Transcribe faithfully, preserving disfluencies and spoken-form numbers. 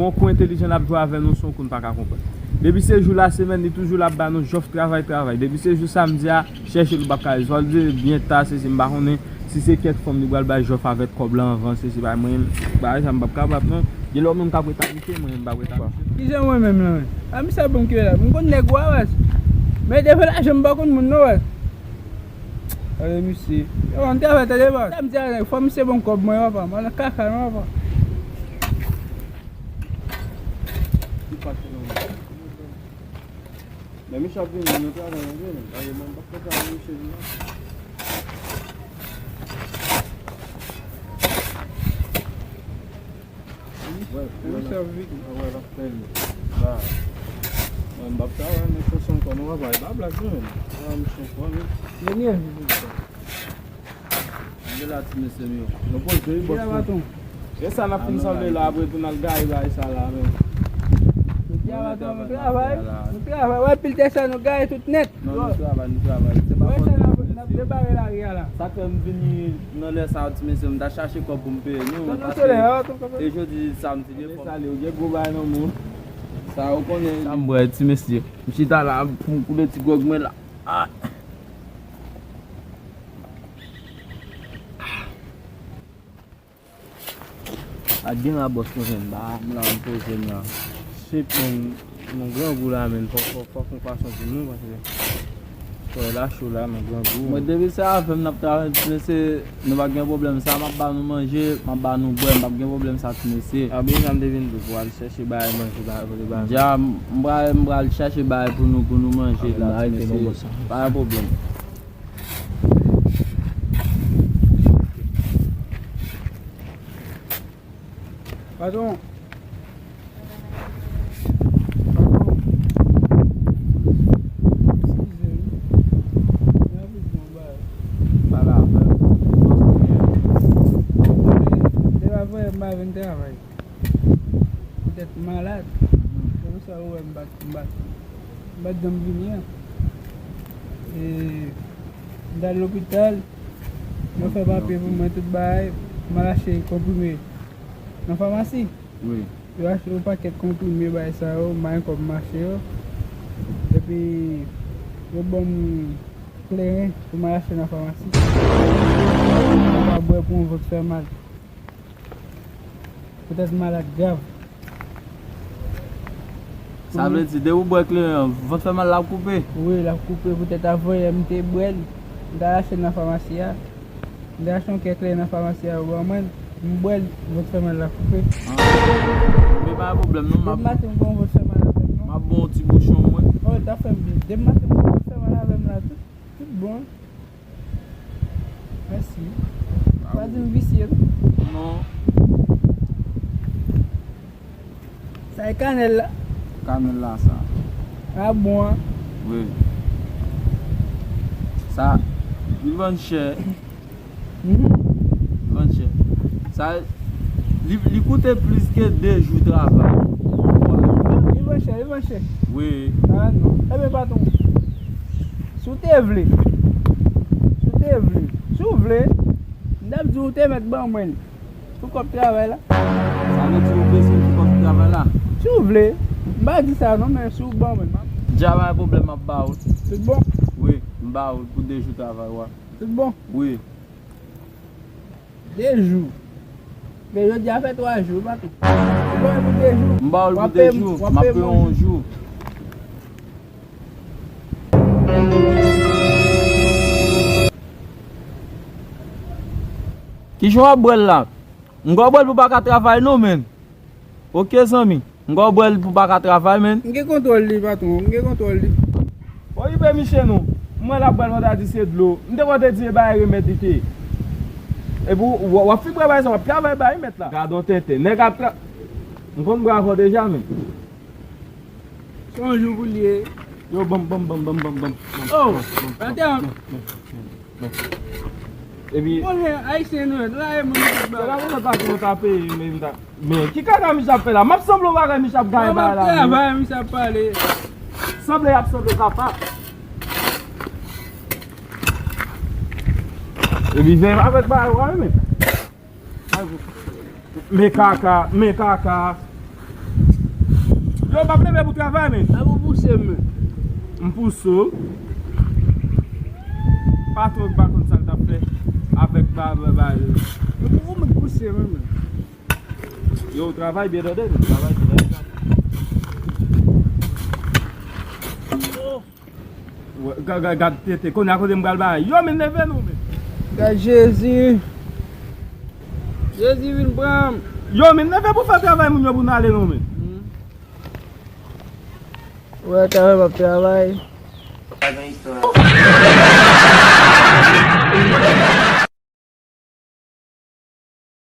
Yon kou entelijan l ap jwe avè nou, se yon kou n pa ka konprann. Depi se jou lasemèn, li toujou la ap ba nou jòf travay, travay. Depi se jou samdi a, chèche l ou p ap ka jwenn. Swa l di byen ta, se si m pa konnen si se kèk fanm li pral bay jòf avèk kòb la anvan, se si pa mwen, bagay sa m p ap kapab non. Gen lè w menm k ap ret a misye, mwen menm m p ap ret a misye. Kijan mwen menm lan menm? A misye ap ban m kè la. M konn nèg ou a baz. Men devan lajan m pa konn moun non baz. Ale misye. Yo, ann travay tande baz. Sa m di a nèg, fò misye ban m kòb mwen papa. M al nan kaka non papa. Men misye ap vini nan travay an vre menm. Aye, mwen m p ap kontan avè misye vini la. Wè, wè, l ap fè l. Mwen m p ap travay, men fòs ankò, nou pa bay, pa blag non menm. Travay misye ankò, men. Mwen gen la ti mesye m yo. Nou poze wi bòs mwen. E sa n ap fin sanble la apre tou n al gaye bay sa la menm. Nou travay, nou travay. Wè pil tè sa nou gaye tout nèt. Non, nou travay, nou travay. Se pa fòt nou mesye. Sa k fè m vini nan lè sa ti mesye m ta chache kòb pou m peye nou. Paske se jodi samdi li fò m. Ou gen gwo bagay nan men w. Sa ou konnen. Sa m bwè ti mesye. M chita la pou m koule ti gwòg mwen la. Ah. Ak gen la bòs mwen jwenn ba m la m poze m la. Shit menm, nou grangou la menm, fòk fòk fòk nou pa sonje nou paske frè la cho la nou grangou. Mwen depi se avè m n ap travay ti mesye, nou pa gen pwoblèm sa, m ap ba nou manje, m ap ba nou bwè, m p ap gen pwoblèm sa ti mesye. Abe sa m te vin di w pou al chèche bagay manje bagay pou te ba nou. Dja m pral m pral chache bagay pou nou pou nou manje la ti mesye. Pa gen pwoblèm. Patwon. Patwon. Eskize wi. Rapid bon bagay. Pale avè m. Depi apre m pa vin travay. Poutèt malad. Se pou sa ou wè m pa t, m pa t, m pa t janm vini an. E, m t al lopital, yo fè papye pou mwen, tout bagay, m al achte konprime nan famasi. Wi. Yo achte yon pakèt konprime, bagay sa yo, m pa gen kòb m achte yo. Epi, yo ban m kleren pou m al achte nan famasi. M pa bwè pou yon vant fè mal. Poutèt malad grav. Sa vle di, depi w bwè kleren an, vant fè mal la ap koupe? Wi, l ap koupe. Poutèt avanyè m te bwè l. M t al achte l nan famasi a. M te achte yon kèk kleren nan famasi a, yo ban mwen l. M bwè l, vant fè mal la koupe. Ah. Men pa gen pwoblèm non, m ap. Depi maten m gon vant fè mal avè m non. M ap ba w yon ti bouchon mwen. Oh, l t ap fè m byen. Depi maten m gon vant fè mal avè m la tou. Tout bon. Mèsi. Pa di m visye non. Non. Sa e kanèl la? Kanèl la sa. A bon an? Wi. Sa, li vann chè. Mhm. Li vann chè. Sa, li, li koute plis ke de jou travay. Li vann chè, li vann chè. Wi. Ah non. Ebyen, patwon, si w te vle, si w te vle, si w vle, m t ap di w te mèt ban mwen l. Pou kòb travay la. Sa vle di ou bezwen pou kòb travay la? Si w vle. M pa di sa non, men si w ban mwen, m ap. Dja pa gen pwoblèm, m ap ba ou l. Tout bon? Wi, m ba ou l pou de jou travay, wa. Tout bon? Wi. De jou. Men jodi a fè twa jou, patwon. Ou ban mwen pou de jou. M ba ou l pou de jou, m ap peye w yon jou. Kijan w ap bwè l la? M kwè w bwè l pou w pa ka travay non, menn. Oke, zanmi. M kwè w bwè l pou w pa ka travay, menn. M gen kontwòl li, patwon. M gen kontwòl li. Okipe misye non. M wè l ap bwè l vandredi se dlo. M te kwè w te di e bagay remèd li te ye. Epi w, w ap fin bwè bagay sa, w ap travay ba li mèt la. Gad on tenten. Nèg ap tra-, m konn bra avè w deja, menn. Se yon jou pou l ye. Yo, banm, banm, banm. Oh, atè. Epi konnen ayisyen nou ye, nou la e moun ki ba. Se la pou nou ta, nou ta peye, men, men ki kaka misye ap fè la? M ap sanble yon bagay, misye ap gaye bagay la. Travay, misye ap pale. Sanble y ap sanble papa. Epi veye avèk bagay ou a, men. Men kaka, men kaka. Yo, w p ap leve pou travay, men. A, ou pouse m, men. M pouse w. Patwon pa konn sa l t ap fè avèk ba, ba, ba. Ou, ou mèt pouse m, men. Yo, w travay byen tande, men. Travay byen tande. Oh. Gad, gad, gad tete, kounye a kote m pral bay. Yo, men leve non, men. Gad Jezi. Jezi vin pran m. Yo, men leve pou fè travay moun yo pou n ale non, men. Hmm. Wè, travay m ap travay.